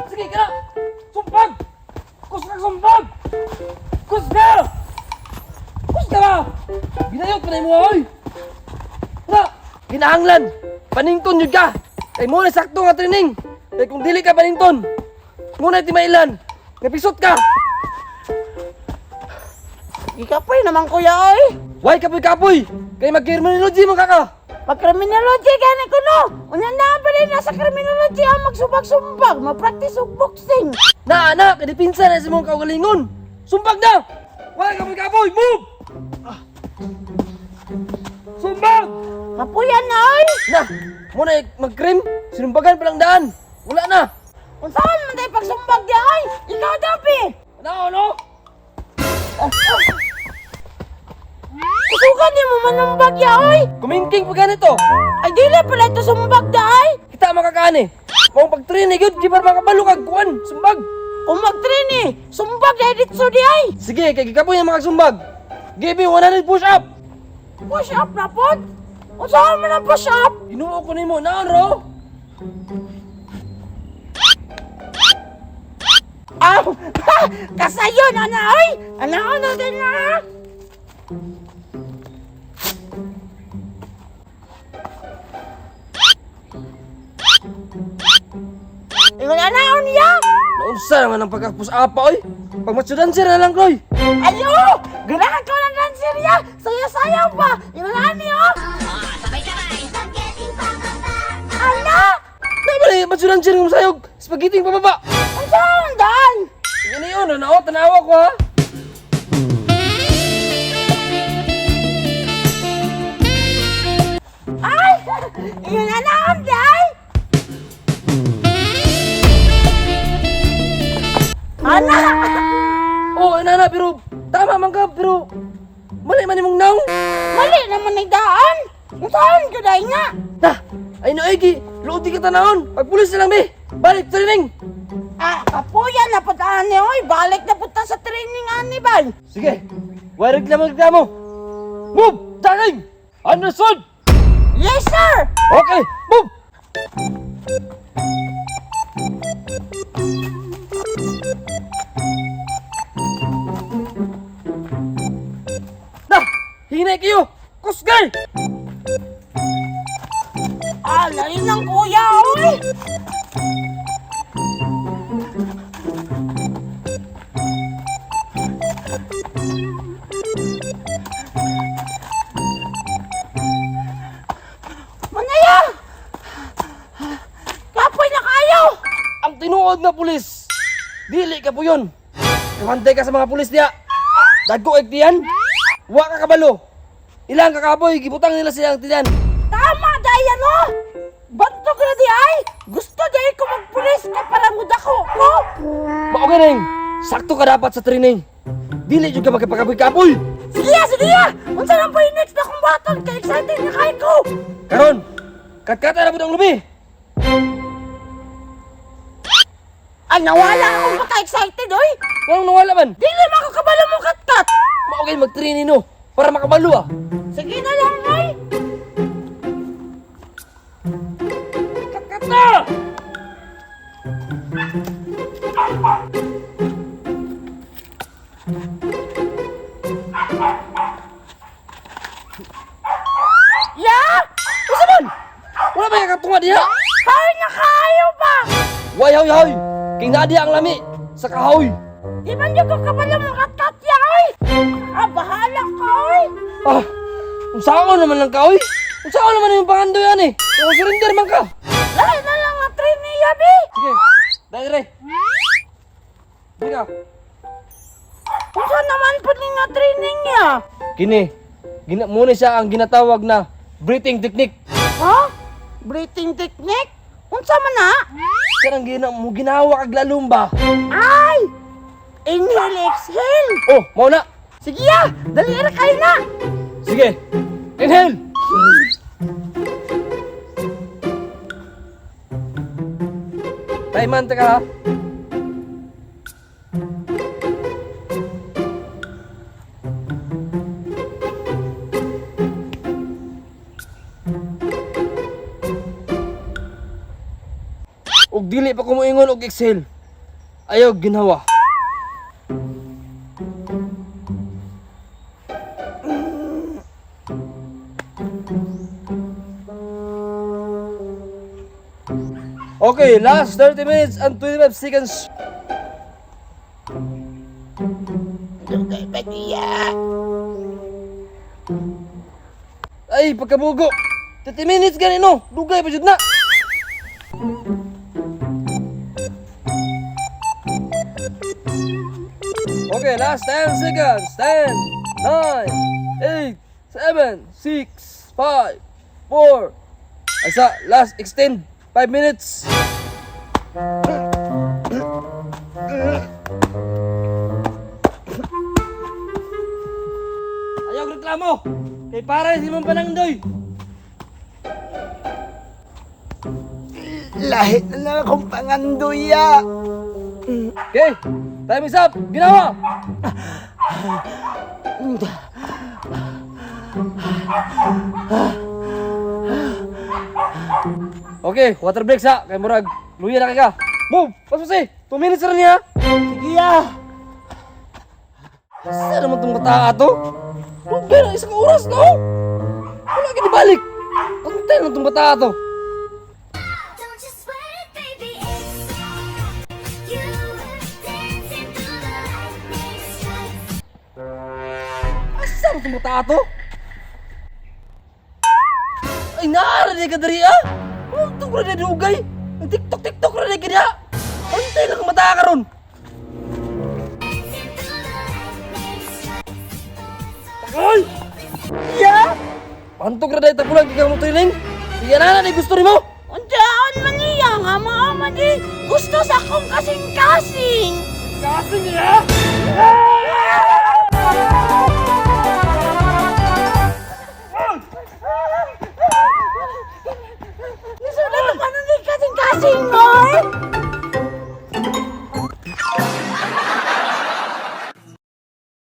Sige ka na! Sumpag! Kusga sumpag! Kusga! Kusga ba? Ginayot pa na mo, oy! Na! Kinahanglan! Panington yun ka! Kay mo na sakto nga training! Kay kung dili ka panington, muna timailan! Napisot ka! Gikapoy naman, kuya, oy. Why kapoy kapoy? Kay mag-criminology man ka ka! Pag criminology gani ko no. Unya na pa rin nasa criminology ang magsubag-sumbag, ma-practice og boxing. Na anak, kadipinsa na sa mong kaugalingon! Sumpag na! Why kapoy kapoy? Move! Ah. Sumpag! Kapuyan na oy. Na! Muna mag-cream, sinumbagan palang daan! Wala na! Unsaon man day pagsumbag di ay? Ikaw daw bi. Ano, ano? Kusugan ni mo manumbag ya oy. Kumingking pa ganito! Ay dili pala ito sumbag da ay. Kita makakaani! Kung pag-train eh, gyud, di para makabalo kag kuan, sumbag! Kung mag-train eh, sumbag dahil dito di ay. Sige, kay gikapoy ang makasumbag! Give me 100 push up! Push up na pod. Unsaon man ang push up? Ginuo ko nimo, naon ro? Aw, kasayon ana oy. Ana na din na. Ingon ana niya. Naunsa naman ang pagka-push up pa, oy! Pag matsudancer na lang, Roy! Ayo! Ganahan ko ng dancer niya! Sayaw-sayaw pa! Ingon ani oh! Ala! Di ba na matsudancer ng sayog? Spaghetti pababa! Unsaon daan? Yan na yun, ano? Tanawa ko ha! Ay! Ingon ana on day! Ana! Oo, oh, inana, pero tama man ka, pero mali man imong naong. Mali naman ni daan! Unsaon gyud ay nga? Na, ay no, ay, luod di ka tanahon. Pagpulis na lang, be. Balik training. Ah, kapuya na pud ani oy, balik na pud ta sa training ani bay. Sige, why reklamo reklamo? Move! Jogging! Understood! Yes sir. Okay, move! Na! Hinay kayo! Kusgay! Ah, lain ng kuya oy. Manaya! Kapoy na kayo! Ang tinuod na pulis! Dili ka po yun! Kamantay ka sa mga pulis diya! Dagko ek diyan! Wa ka kabalo! Ilang kakaboy, gibutang nila silang tiyan! Tama dahil ano? Bantog na di ay! Gusto dahil ko magpulis kay para mudako ko! Mao ganing, sakto ka dapat sa training. Dili jud ka magkapakapoy-kapoy. Sige ya, sige ya! Unsa lang po yung next na kong baton kay excited na kayo ko! Karon, katkata na pud ang lubi. Ay, nawala akong pagka-excited, oy! Walang nawala man. Dili man ako kabalo mo katkat! Mao gay mag-training no para makabalo ah. Sige na lang, oy! Katkat na! Ya! Unsa man? Wala ba katunga diha? Hoy, nakayo pa! Way hoy hoy. King naa diha ang lami sa kahoy. Di man yun ko kabalo mo katkat ya, oy! Ah, bahala ka, oy! Ah, unsaon naman lang ka oy? Unsaon naman yung pangandoy ani? Kung surrender man ka. Lahi na lang ang training ya, bi! Sige, dali re. Dili ka. Unsa naman po ni nga training ya? Kini, gina muna siya ang ginatawag na breathing technique. Ha? Breathing technique? Unsa man na? Kanang gina mo ginawa kag lalom ba? Ay! Inhale, exhale! Oh, mao na. Sige ya! Dali ra kayo na! Sige. Inhale. Tayman ta ka ha. Ug dili pa ko moingon og exhale. Ayaw ginawa. Okay, last 30 minutes and 25 seconds. Dugay pa niya. Ay, pagkabugo. 30 minutes gani no. Dugay pa jud na. Okay, last 10 seconds. 10, 9, 8, 7, 6, 5, 4. Ay sa, last extend. 5 minutes. Ayaw reklamo. Kay para si Mang Panangdoy. Lahi na lang akong pangandoy, ya. Okay, time is up. Ginawa. Okay, water break sa. Kay murag, luya na kay ka. Move! Pas 2 minutes ra niya. Sige, ya. Saan naman itong bata ato? Lugay na isang oras, no? Wala ka balik. Pantay na itong bata ato. Don't you sweat it, baby. It's you dancing through the lightning strikes. Asa naman itong bata ato? Ay, naara ka dari ah! Untong ko na dugay! Ang TikTok, TikTok na ka diha! Pantay lang ang mata karon! Dancing through the lightning strikes. Ay! Ya! Pantog ra dahil tapulag ikaw mo training! Iya na na, gusto nimo! Unsaon man niya nga mao man di gusto sa akong kasing-kasing. Kasing niya!